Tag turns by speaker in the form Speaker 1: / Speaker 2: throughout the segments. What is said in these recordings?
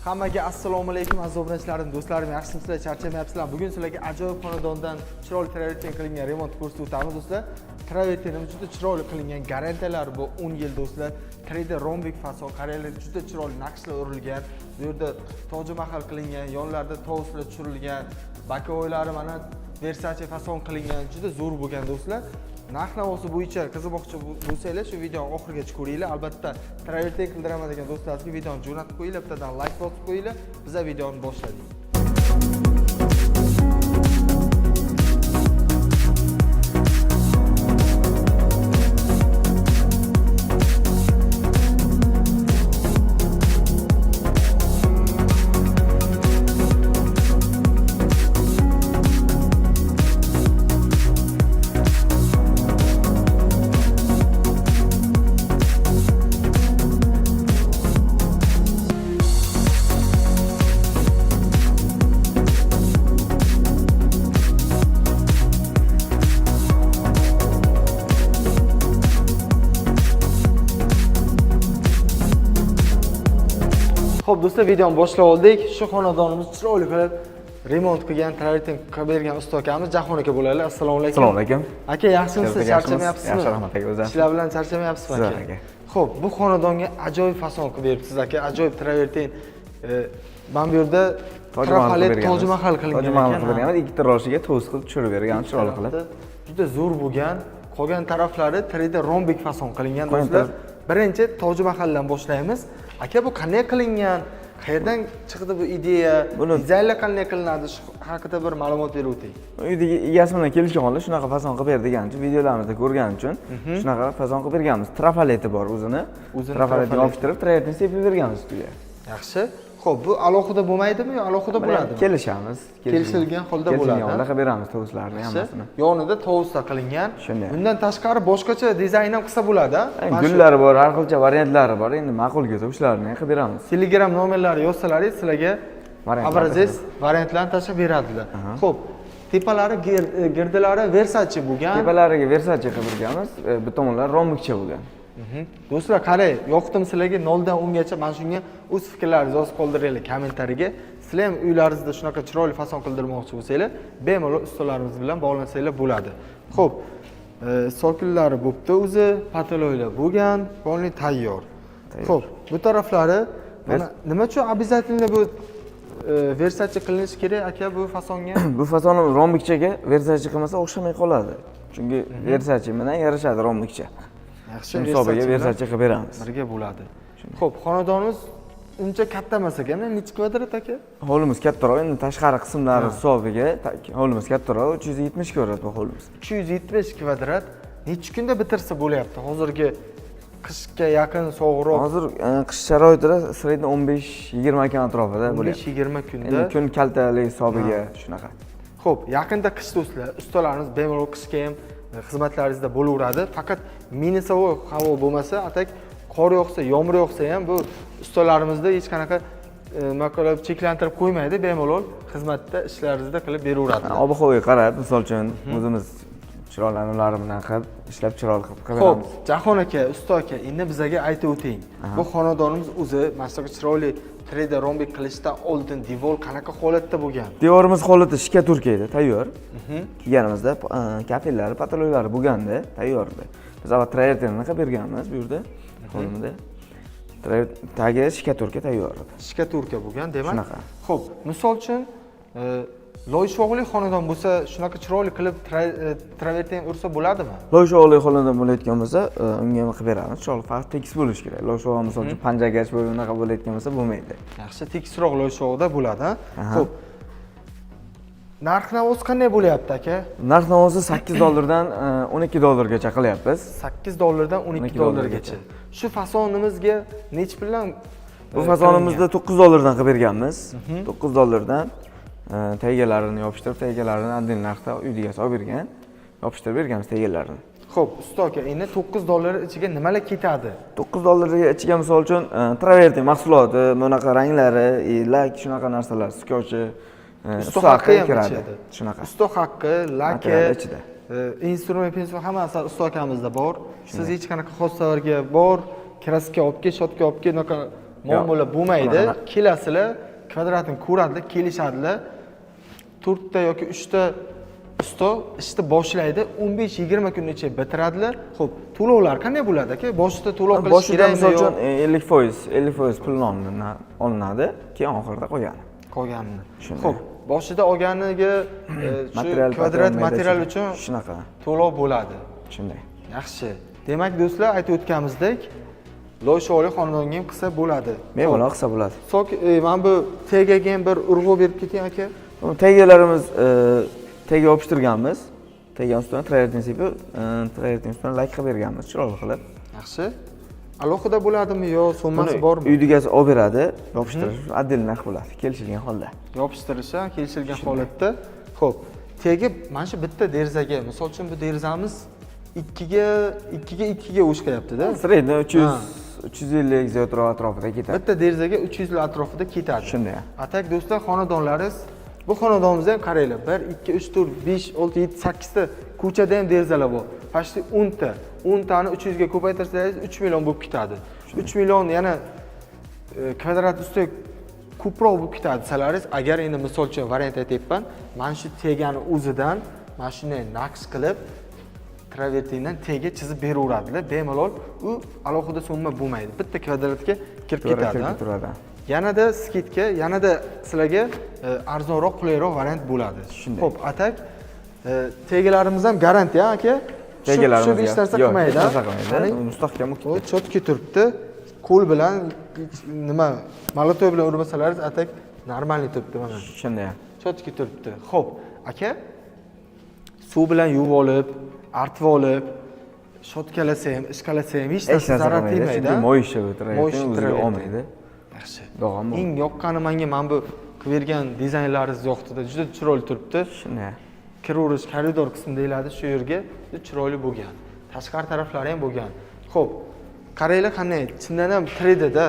Speaker 1: Hammaga assalomu alaykum, aziz obunachilarim, do'stlarim, yaxshimisizlar, charchamayapsizlar? Bugun sizlarga ajoyib xonadondan chiroyli travertin qilingan remont ko'rsatib o'tamiz, do'stlar. Travertinimiz juda chiroyli qilingan, garantiyalar bu 10 yil, do'stlar. 3D rombik fason, qaranglar, juda chiroyli naqshlar urilgan. Bu yerda Toji Mahal qilingan, yonlarida tovuslar tushirilgan, боковой lari mana Versace fason qilingan, juda zo'r bo'lgan, do'stlar. Narx navosi bo'yicha qiziqmoqchi bo'lsanglar, shu videoni oxirigacha ko'ringlar. Albatta, travertin qildiraman degan do'stlaringizga videoni jo'natib qo'yinglar, bittadan layk bosib qo'yinglar. Biza videoni boshladik. Xo'p, do'stlar, videoni boshlab oldik. Shu xonadonimiz chiroyli qilib remont qilgan, travertin qilib bergan usta akamiz Jahon aka bo'ladilar. Assalomu alaykum.
Speaker 2: Assalomu alaykum.
Speaker 1: Aka, yaxshimisiz?
Speaker 2: Yaxshimiz.
Speaker 1: Charchamayapsizmi?
Speaker 2: Yaxshi, rahmat aka, o'zingiz?
Speaker 1: Ishlar bilan charchamayapsizmi,
Speaker 2: Zo'r,
Speaker 1: aka?
Speaker 2: aka.
Speaker 1: Xo'p, bu xonadonga ajoyib fason qilib beribsiz, aka. Ajoyib travertin. Mana bu yerda
Speaker 2: Toji Mahal
Speaker 1: trafalet
Speaker 2: qilib berganmiz.
Speaker 1: Toji Mahal qilingan
Speaker 2: Toji Mahal
Speaker 1: ekan,
Speaker 2: qilib berganmiz. Ikkita roshiga tovus qilib tushirib berganmiz, chiroyli qilib.
Speaker 1: Juda zo'r bo'lgan. Qolgan taraflari 3D rombik fason qilingan,
Speaker 2: Qolgan
Speaker 1: do'stlar. Birinchi Toji Mahaldan boshlaymiz. Aka, bu qanday qilingan? Qayerdan chiqdi bu ideya? Dizaynlar qanday qilinadi? Shu haqida bir ma'lumot berib o'ting.
Speaker 2: Uydagi egasi bilan kelishgan holda shunaqa fason qilib ber degan uchun, videolarimizda ko'rgan uchun shunaqa fason qilib berganmiz. Trafaleti bor o'zini.
Speaker 1: O'zini
Speaker 2: Trafaletini
Speaker 1: trafaleti.
Speaker 2: yopishtirib, travertin sepib berganmiz ustiga.
Speaker 1: Yaxshi. Xo'p, bu alohida bo'lmaydimi yo alohida bo'ladimi?
Speaker 2: Kelishamiz.
Speaker 1: Kelishilgan holda
Speaker 2: Kelishilgan
Speaker 1: bo'ladi.
Speaker 2: holda qilib beramiz tovuslarni
Speaker 1: Yaxshi.
Speaker 2: hammasini.
Speaker 1: Yonida tovuslar qilingan.
Speaker 2: Shunday.
Speaker 1: Bundan tashqari boshqacha dizayn ham qilsa bo'ladi, a? Mana shu
Speaker 2: Gullari bor, har xilcha variantlari bor. Endi ma'qul kelsa o'shalarni ham qilib beramiz.
Speaker 1: Telegram nomerlari yozsalaringiz sizlarga
Speaker 2: Variantlar
Speaker 1: образец variantlarni tashlab beradilar. Xo'p, tepalari girdilari Versace bo'lgan.
Speaker 2: Tepalariga Versace qilib berganmiz, bu tomonlari rombikcha bo'lgan.
Speaker 1: Do'stlar, qarang, yoqdim sizlarga 0 dan 10 gacha mana shunga o'z fikrlaringizni yozib qoldiringlar kommentariyaga. Sizlar ham uylaringizda shunaqa chiroyli fason qildirmoqchi bo'lsanglar, bemalol ustalarimiz bilan bog'lansanglar bo'ladi. Xo'p, sokillari bo'pti o'zi, patoloylar bo'lgan, polni tayyor. Xo'p, bu taraflari mana nima uchun обязательно bu Versace qilinishi kerak, aka, bu fasonga?
Speaker 2: Bu fason rombikchaga Versace qilmasa o'xshamay qoladi. Chunki Versace bilan yarashadi rombikcha.
Speaker 1: Yaxshi,
Speaker 2: Hisobiga
Speaker 1: bilan
Speaker 2: Versace qilib beramiz.
Speaker 1: birga bo'ladi. Xo'p, xonadonimiz uncha katta emas ekan, necha kvadrat, aka?
Speaker 2: Hovlimiz kattaroq, endi tashqari qismlari hisobiga hovlimiz kattaroq, 370 kvadrat bu hovlimiz.
Speaker 1: 370 kvadrat necha kunda bitirsa bo'lyapti? Hozirgi qishga yaqin sovuqroq.
Speaker 2: Hozir qish sharoitida средний 15-20 kun atrofida bo'lyapti.
Speaker 1: 15-20 kunda.
Speaker 2: Endi kun kaltalik hisobiga shunaqa.
Speaker 1: Xo'p, yaqinda qish, do'stlar, ustalarimiz bemalol qishga ham xizmatlaringizda bo'laveradi. Faqat минусовой havo bo'lmasa, а так qor yog'sa, yomg'ir yog'sa ham bu ustalarimizda hech qanaqa nima qilib cheklantirib qo'ymaydi, bemalol xizmatda ishlaringizda qilib beraveradi.
Speaker 2: Ob havoga qarab, misol uchun, o'zimiz chiroyli anulari bilan qilib, ishlab chiroyli qilib qilib
Speaker 1: Xo'p,
Speaker 2: beramiz.
Speaker 1: Jahon aka, usta aka, endi bizaga aytib o'ting. Bu xonadonimiz o'zi mana shunaqa chiroyli 3D rombik qilishdan oldin devor qanaqa holatda bo'lgan?
Speaker 2: Devorimiz holati shkaturka edi, tayyor. Kelganimizda kafellari, patoloylari bo'lgandi, tayyor edi. Biz avval travertinni qilib berganmiz bu yerda, hovlimizda. Tagi shkaturka tayyor edi.
Speaker 1: Shkaturka bo'lgan, demak.
Speaker 2: Shunaqa.
Speaker 1: Xo'p, misol uchun, loysho'g'li xonadon bo'lsa, shunaqa chiroyli qilib travertin ursa bo'ladimi?
Speaker 2: Loysho'g'li xonadon bo'layotgan bo'lsa, unga ham qilib beramiz. Chiroyli, faqat tekis bo'lishi kerak. Loysho'g'i misol uchun panjagash bo'lib unaqa bo'layotgan bo'lsa bo'lmaydi.
Speaker 1: Yaxshi, tekisroq loysho'g'da bo'ladi, ha? Xo'p. Narx navosi qanday bo'lyapti, aka?
Speaker 2: Narx navosi 8 dollardan 12 dollargacha qilyapmiz.
Speaker 1: 8 dollardan 12
Speaker 2: 12
Speaker 1: dollargacha. Shu fasonimizga necha puldan?
Speaker 2: Bu fasonimizda 9 dollardan qilib berganmiz. 9 dollardan taygalarini yopishtirib, taygalarini отдельно narxda uyga egasi olib bergan. Yopishtirib berganmiz taygalarini.
Speaker 1: Xo'p, usta aka, endi 9 dollar ichiga nimalar ketadi?
Speaker 2: 9 dollarga ichiga misol uchun travertin mahsuloti, bunaqa ranglari, lak shunaqa narsalar, skochi,
Speaker 1: Usta
Speaker 2: usta
Speaker 1: haqqi
Speaker 2: haqqi
Speaker 1: ham
Speaker 2: kiradi.
Speaker 1: ichida.
Speaker 2: Shunaqa.
Speaker 1: Usta haqqi, laki,
Speaker 2: Material ichida.
Speaker 1: Instrument, pensil hammasi usta akamizda bor. Siz hech qanaqa xos savarga bor, kraska olib kel, shotka olib kel, unaqa Muammolar bo'lmaydi.
Speaker 2: Unaqa.
Speaker 1: Kelasizlar, kvadratini ko'radilar, kelishadilar. To'rtta yoki uchta usta ishni boshlaydi, 15-20 kun ichida bitiradilar. Xo'p, to'lovlar qanday bo'ladi, aka? Boshida to'lov qilish
Speaker 2: Boshida
Speaker 1: kerakmi
Speaker 2: misol
Speaker 1: yo
Speaker 2: uchun 50%, 50% pulni olinadi, keyin oxirida qolgani.
Speaker 1: Qolganini.
Speaker 2: Shunday.
Speaker 1: Xo'p, boshida olganiga shu
Speaker 2: Material
Speaker 1: kvadrat
Speaker 2: material
Speaker 1: material uchun
Speaker 2: shunaqa.
Speaker 1: to'lov bo'ladi.
Speaker 2: Shunday.
Speaker 1: Yaxshi. Demak, do'stlar, aytib o'tganimizdek, loysholi xonadonga ham qilsa bo'ladi.
Speaker 2: Bemalol qilsa bo'ladi.
Speaker 1: Sok, mana bu tegaga ham bir urg'u berib keting, aka.
Speaker 2: Bu Tegalarimiz tega yopishtirganmiz. Tegan ustidan travertin sepib, travertin ustidan lak qilib berganmiz, chiroyli qilib.
Speaker 1: Yaxshi. Alohida bo'ladimi yo summasi
Speaker 2: Buni
Speaker 1: bormi?
Speaker 2: uy egasi olib beradi, yopishtirish отдельный narx bo'ladi, kelishilgan holda.
Speaker 1: Yopishtirilishi kelishilgan holatda. Xo'p, tegi mana shu bitta derazaga, misol uchun, bu derazamiz ikkiga ikkiga ikkiga o'xshayapti-da.
Speaker 2: Средний 300, 350 ziyodroq atrofida ketadi.
Speaker 1: Bitta derazaga 300 atrofida ketadi.
Speaker 2: Shunday.
Speaker 1: А так, do'stlar, xonadonlaringiz, bu xonadonimizda ham qaranglar, 1 2 3 4 5 6 7 8 ta ko'chada ham derazalar bor. Почти 10 ta. 10 tani 300 ga ko'paytirsangiz, 3 million bo'lib ketadi. 3 million yana kvadrat ustiga ko'proq bo'lib ketadi desalaringiz, agar endi misol uchun variant aytyapman, mana shu tegani o'zidan mana shunday naqsh qilib, travertindan tega chizib beraveradilar bemalol. U alohida summa bo'lmaydi, bitta kvadratga kirib
Speaker 2: To'g'ri,
Speaker 1: ketadi.
Speaker 2: Kirib
Speaker 1: Ha?
Speaker 2: turadi.
Speaker 1: Yanada скидка, yanada sizlarga arzonroq, qulayroq variant bo'ladi.
Speaker 2: Shunday.
Speaker 1: Xo'p, а так tegalarimiz ham garantiya, aka.
Speaker 2: Tegalarimizga
Speaker 1: Tushib hech narsa
Speaker 2: yo'q,
Speaker 1: qilmaydi.
Speaker 2: hech narsa qilmaydi.
Speaker 1: Qarang.
Speaker 2: Mustahkam.
Speaker 1: O, чётко turibdi. Qo'l bilan nima, молоток bilan urmasalaringiz, а так нормальный turibdi mana.
Speaker 2: Shunday.
Speaker 1: Чётко turibdi. Xo'p, aka, suv bilan yuvib olib, artib olib, shotkalasa ham, ishqalasa ham hech
Speaker 2: Hech
Speaker 1: narsa
Speaker 2: narsa
Speaker 1: zarar
Speaker 2: qilmaydi,
Speaker 1: tegmaydi.
Speaker 2: chunki
Speaker 1: A?
Speaker 2: moyishib o'tiradi,
Speaker 1: Moyishib
Speaker 2: o'ziga
Speaker 1: turaveradi.
Speaker 2: olmaydi.
Speaker 1: Yaxshi.
Speaker 2: Dog' ham bo'lmaydi.
Speaker 1: Eng yoqqani menga mana bu qilib bergan dizaynlaringiz yoqdida, juda chiroyli turibdi.
Speaker 2: Shunday.
Speaker 1: Kiraverish koridor qismi deyiladi shu yerga, juda chiroyli bo'lgan. Tashqari taraflari ham bo'lgan. Xo'p, qaranglar qanday, chindan ham 3D'da.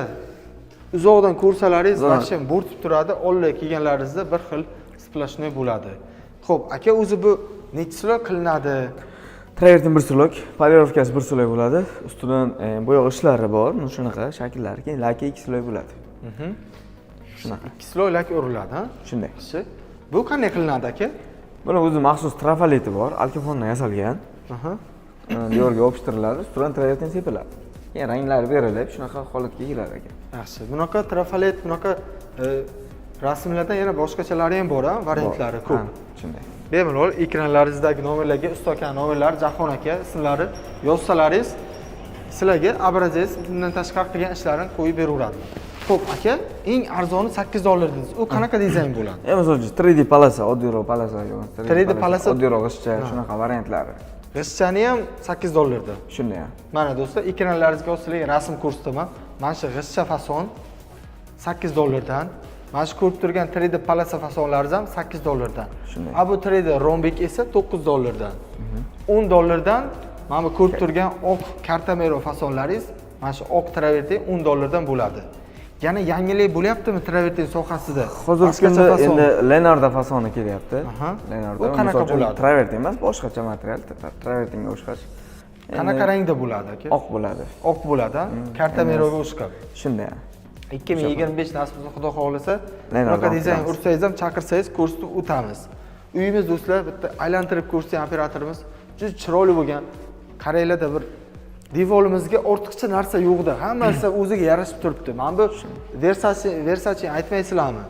Speaker 1: Uzoqdan ko'rsalaringiz
Speaker 2: Uzoqdan.
Speaker 1: вообще bo'rtib turadi, oldi kelganlaringizda bir xil сплошной bo'ladi. Xo'p, aka, o'zi bu nechi слой qilinadi?
Speaker 2: Travertin bir слой, полировка si bir слой bo'ladi. Ustidan bo'yoq ishlari bor, mana shunaqa shakllari, keyin laki ikki слой bo'ladi. Shunaqa.
Speaker 1: Ikki слой lak uriladi, ha?
Speaker 2: Shunday.
Speaker 1: Yaxshi. Bu qanday qilinadi, aka?
Speaker 2: Buni o'zi maxsus trafaleti bor, alkafondan yasalgan. Devorga yopishtiriladi, ustidan travertin sepiladi. Keyin ranglari berilib, shunaqa holatga keladi, aka.
Speaker 1: Yaxshi. Bunaqa trafalet, bunaqa rasmlardan yana boshqachalari ham bor, ha? Variantlari
Speaker 2: Bor.
Speaker 1: ko'p.
Speaker 2: Ha, shunday.
Speaker 1: Bemalol ekranlaringizdagi nomerlarga usta aka nomerlari, Jahon aka ismlari yozsalaringiz, sizlarga образец, bundan tashqari qilgan ishlarini qo'yib beraveradi. Xo'p, aka, eng arzoni 8 dollar dedingiz. U qanaqa dizayn bo'ladi?
Speaker 2: Misol uchun 3D полоса, oddiyroq полоса.
Speaker 1: 3D полоса.
Speaker 2: Oddiyroq g'ishtcha, shunaqa variantlari.
Speaker 1: G'ishtchani ham 8 dollarda.
Speaker 2: Shunday.
Speaker 1: Mana, do'stlar, ekranlaringizga sizlarga rasm ko'rsataman. Mana shu g'ishtcha fason 8 dollardan. Mana shu ko'rib turgan 3D полоса fasonlaringiz ham 8 dollardan.
Speaker 2: Shunday.
Speaker 1: А bu 3D rombik esa 9 dollardan. 10 dollardan mana bu ko'rib turgan oq kartamero fasonlaringiz, mana shu oq travertin 10 dollardan bo'ladi. Yana yangilik bo'lyaptimi travertin sohasida?
Speaker 2: Hozirgi
Speaker 1: Boshqacha
Speaker 2: kunda
Speaker 1: fason.
Speaker 2: Endi Leonardo fasoni kelyapti. Leonardo.
Speaker 1: U qanaqa
Speaker 2: Misol uchun,
Speaker 1: bo'ladi?
Speaker 2: Travertin emas, boshqacha material, travertinga o'xshash. Endi
Speaker 1: Qanaqa rangda bo'ladi, aka?
Speaker 2: Oq bo'ladi.
Speaker 1: Oq bo'ladi, a? Kartameroga o'xshab.
Speaker 2: Shunday.
Speaker 1: 2025 nasib bo'lsa, xudo xohlasa,
Speaker 2: Leonardo
Speaker 1: bunaqa dizayn
Speaker 2: olib kelamiz.
Speaker 1: ursangiz ham, chaqirsangiz, ko'rsatib o'tamiz. Uyimiz, do'stlar, bitta aylantirib ko'rsang operatorimiz, juda chiroyli bo'lgan. Qaranglarda, bir devorimizga ortiqcha narsa yo'qda, hammasi o'ziga yarashib turibdi. Mana bu Versace, Versace aytmaysizlarmi?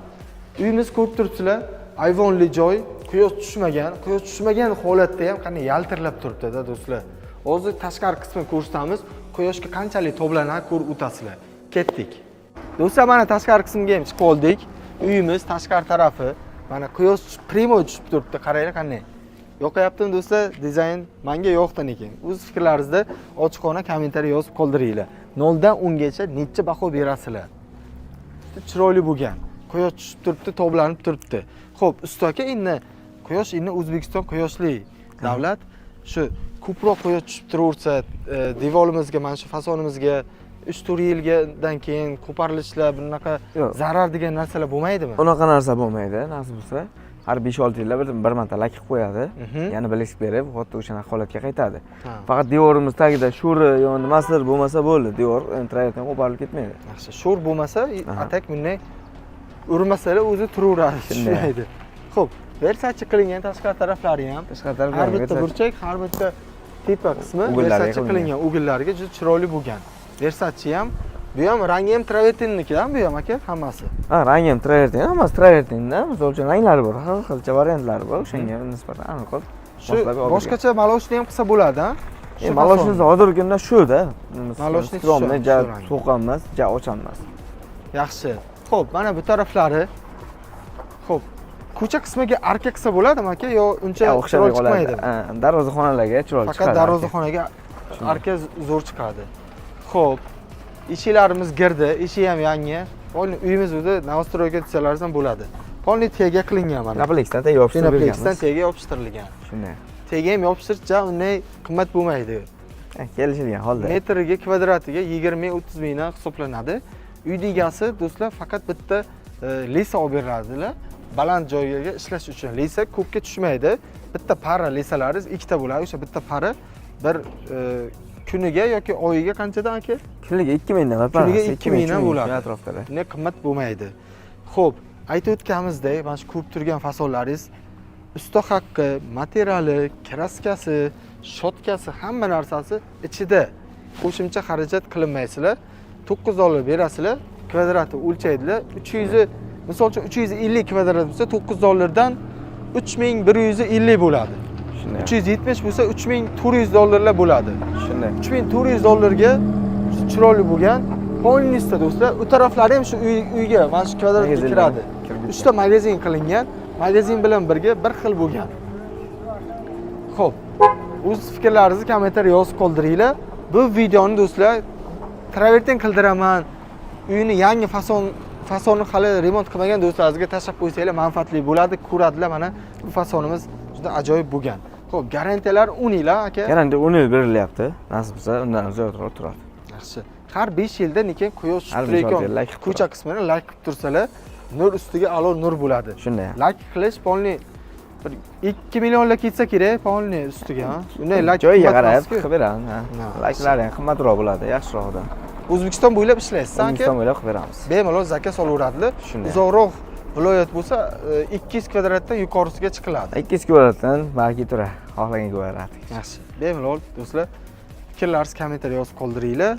Speaker 1: Uyimiz, ko'rib turibsizlar, ayvonli joy, quyosh tushmagan, quyosh tushmagan holatda ham qanday yaltirlab turibdi-da, do'stlar. Hozir tashqari qismini ko'rsatamiz, quyoshga qanchalik toblanadi, ko'rib o'tasizlar. Ketdik. Do'stlar, mana tashqari qismga ham chiqib oldik. Uyimiz tashqari tarafi, mana quyosh прямой tushib turibdi, qaranglar qanday. Yoqayaptimi, do'stlar, dizayn menga yoqdi lekin. O'z fikrlaringizni ochiqona kommentariy yozib qoldiringlar. 0 dan 10 gacha necha baho berasizlar? Chiroyli bo'lgan. Quyosh tushib turibdi, toblanib turibdi. Xo'p, usta aka, endi quyosh, endi O'zbekiston quyoshli davlat. Shu ko'proq quyosh tushib turaversa, devorimizga, mana shu fasonimizga 3-4 yildan keyin ko'parilishlar, bunaqa
Speaker 2: Yo'q.
Speaker 1: zarar degan narsalar bo'lmaydimi?
Speaker 2: Unaqa narsa bo'lmaydi, nasib bo'lsa. Har 5-6 yilda bir marta lak qilib qo'yadi. Yana блеск berib, xuddi o'shanaqa holatga qaytadi. Faqat devorimiz tagida sho'ri yo nimasidir bo'lmasa bo'ldi, devor travertin qo'parilib ketmaydi.
Speaker 1: Yaxshi, sho'r bo'lmasa, а так bunday urmasalar o'zi turaveradi,
Speaker 2: Shunday.
Speaker 1: tushmaydi. Xo'p, Versace qilingan tashqari taraflari ham.
Speaker 2: Tashqari taraflari
Speaker 1: Har bitta
Speaker 2: Versace.
Speaker 1: burchak, har bitta tepa qismi
Speaker 2: Угол larga
Speaker 1: Versace qilingan, угол lariga juda chiroyli bo'lgan. Versace ham, bu ham rangi ham travertinnikidan bu ham aka, hammasi.
Speaker 2: Ha, rangi ham travertin, hammasi travertinda. Misol uchun ranglari bor, xil xilcha variantlari bor. O'shanga nisbatan aniq qilib
Speaker 1: Shu
Speaker 2: moslab olib
Speaker 1: boshqacha молочный ham qilsa bo'ladi, ha?
Speaker 2: bergan. Молочный hozirgi kunda shu-da.
Speaker 1: Молочный
Speaker 2: Skromный,
Speaker 1: shu,
Speaker 2: ja
Speaker 1: shu rang.
Speaker 2: to'q emas, ja och emas.
Speaker 1: Yaxshi. Xo'p, mana bu taraflari. Xo'p, ko'cha qismiga arka qilsa bo'ladimi aka yo uncha
Speaker 2: Ya, o'xshamay
Speaker 1: chiroyli
Speaker 2: qoladi.
Speaker 1: chiqmaydimi?
Speaker 2: Ha, darvozaxonalarga chiroyli
Speaker 1: Faqat
Speaker 2: chiqadi.
Speaker 1: darvozaxonaga arka zo'r chiqadi. Xo'p, eshiklarimiz girdi, eshik ham yangi. Полный uyimiz o'zi новостройка desalaringiz ham bo'ladi. Полный tega qilingan mana.
Speaker 2: Penoplexdan tagiga yopishtirib
Speaker 1: Penoplexdan
Speaker 2: berganmiz.
Speaker 1: tega yopishtirilgan.
Speaker 2: Shunday.
Speaker 1: Tega ham yopishtirish ja unday qimmat bo'lmaydi.
Speaker 2: Ha, kelishilgan holda.
Speaker 1: Metriga, kvadratiga 20 ming, 30 mingdan hisoblanadi. Uyni egasi, do'stlar, faqat bitta леса olib beradilar. Baland joyga ishlash uchun леса ko'pga tushmaydi. Bitta пара леса laringiz ikkita bo'ladi. O'sha bitta пара bir kuniga yoki oyiga qanchadan aka?
Speaker 2: Kuniga 2 mingdan bir
Speaker 1: Kuniga
Speaker 2: пара si,
Speaker 1: 2 mingdan
Speaker 2: 2000,
Speaker 1: bo'ladi.
Speaker 2: atrofida.
Speaker 1: Bunday qimmat bo'lmaydi. Xo'p, aytib o'tganimizdek, mana shu ko'rib turgan fasonlaringiz usta haqqi, materiali, краска si, щётка si, hamma narsasi ichida. Qo'shimcha xarajat qilinmaysizlar. 9 dollar berasizlar, kvadratni o'lchaydilar. 300, misol uchun 350 kvadrat bo'lsa, 9 dollardan 3150 bo'ladi.
Speaker 2: Shunday.
Speaker 1: 370 bo'lsa, 3400 dollarlar bo'ladi.
Speaker 2: Shunday.
Speaker 1: 3400 dollarga chiroyli bo'lgan полностью, do'stlar, u taraflari ham shu uyga, mana shu kvadratga
Speaker 2: Magazinlar
Speaker 1: kiradi.
Speaker 2: Kirib ketgan.
Speaker 1: Uchta magazin qilingan, magazin bilan birga bir xil bo'lgan. Xo'p, o'z fikrlaringizni kommentariy yozib qoldiringlar. Bu videoni, do'stlar, travertin qildiraman, uyini yangi fason, fasonni hali remont qilmagan do'stlaringizga tashlab qo'ysanglar manfaatli bo'ladi, ko'radilar, mana bu fasonimiz juda ajoyib bo'lgan. Xo'p, garantiyalar 10 yil, aka.
Speaker 2: Garantiya 10 yil berilyapti. Nasib bo'lsa, undan ziyodroq turadi.
Speaker 1: Yaxshi. Har 5 yilda lekin quyosh
Speaker 2: Har
Speaker 1: tushib
Speaker 2: 5-6
Speaker 1: turayotgan
Speaker 2: yil lak qilib
Speaker 1: ko'cha qismini lak qilib tursalar, nur ustiga alo nur bo'ladi.
Speaker 2: Shunday.
Speaker 1: Lak qilish полный bir 2 millionlar ketsa kerak полный ustiga, ha. Unday lak
Speaker 2: Joyiga
Speaker 1: qimmat
Speaker 2: qarab
Speaker 1: emas-ku.
Speaker 2: qilib beramiz. Ha.
Speaker 1: Ha.
Speaker 2: Laklari ham qimmatroq bo'ladi, yaxshirog'idan.
Speaker 1: O'zbekiston bo'ylab ishlaysiz, aka?
Speaker 2: O'zbekiston bo'ylab qilib beramiz.
Speaker 1: Bemalol заказ olaveradilar.
Speaker 2: Shunday.
Speaker 1: Uzoqroq viloyat bo'lsa, 200 kvadratdan yuqorisiga chiqiladi.
Speaker 2: 200 kvadratdan balki turadi. Xohlagan kvadrat.
Speaker 1: Yaxshi. Bemalol, do'stlar, fikrlaringizni kommentariy yozib qoldiringlar.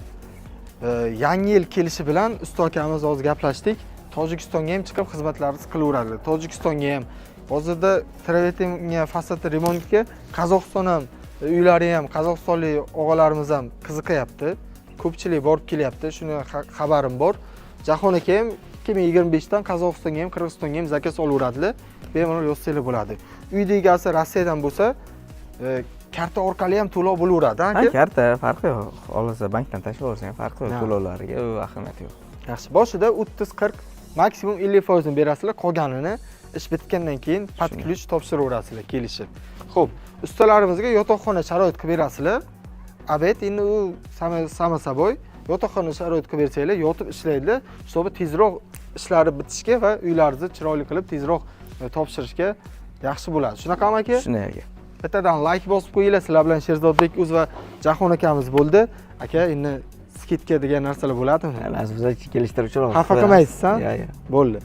Speaker 1: Yangi yil kelishi bilan usta akamiz hozir gaplashdik. Tojikistonga ham chiqib xizmatlarimizni qilaveradilar. Tojikistonga ham hozirda travertinga, fasad remontga Qozog'iston ham, uylari ham, qozog'istonlik og'alarimiz ham qiziqayapti. Ko'pchilik borib kelyapti. Shuni xabarim bor. Jahon aka ham 2025 dan Qozog'istonga ham, Qirg'izistonga ham заказ olaveradilar. Bemalol yozsanglar bo'ladi. Uyni egasi Rossiyadan bo'lsa, karta orqali ham to'lov bo'laveradi,
Speaker 2: Ha,
Speaker 1: aka.
Speaker 2: karta farqi yo'q. Xohlasa bankdan tashlab olsang ham farqi yo'q.
Speaker 1: Ha.
Speaker 2: To'lovlariga u ahamiyati yo'q.
Speaker 1: Yaxshi. Boshida 30, 40, maksimum 50 foizini berasizlar, qolganini ish bitgandan keyin под
Speaker 2: Shunday.
Speaker 1: ключ topshiraverasizlar kelishib. Xo'p, ustalarimizga yotoqxona sharoit qilib berasizlar. Обед endi u само собой, yotoqxona sharoit qilib bersanglar, yotib ishlaydilar, чтобы tezroq ishlari bitishga va uylaringizni chiroyli qilib tezroq topshirishga yaxshi bo'ladi. Shunaqami, aka?
Speaker 2: Shunday, aka.
Speaker 1: Bittadan layk bosib qo'yinglar. Sizlar bilan Sherzodbek uz va Jahon akamiz bo'ldi. Aka, endi скидка degan narsalar bo'ladimi?
Speaker 2: Ha, nasib bo'lsa kelishtirib chiroyli
Speaker 1: Xafa
Speaker 2: qilib
Speaker 1: qilmaysiz, ha?
Speaker 2: Yo'q, yo'q.
Speaker 1: Bo'ldi.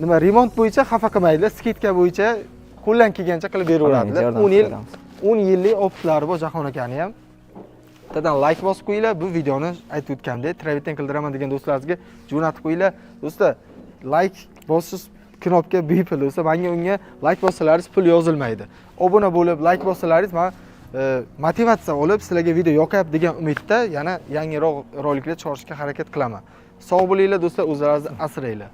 Speaker 1: Nima, remont bo'yicha xafa qilmaydilar, скидка bo'yicha qo'ldan kelgancha qilib beraveradilar.
Speaker 2: Yordam
Speaker 1: 10 yil,
Speaker 2: beramiz.
Speaker 1: 10 yillik опыт lari bor Jahon akani ham. Bittadan layk bosib qo'yinglar. Bu videoni aytib o'tgandek, travertin qildiraman degan do'stlaringizga jo'natib qo'yinglar. Do'stlar, layk bosish knopka bepul bo'lsa, menga unga layk bossalaringiz pul yozilmaydi. Obuna bo'lib layk bossalaringiz, man motivatsiya olib sizlarga video yoqyapti degan umidda yana yangiroq roliklar chiqarishga harakat qilaman. Sog' bo'linglar, do'stlar, o'zlaringizni asranglar.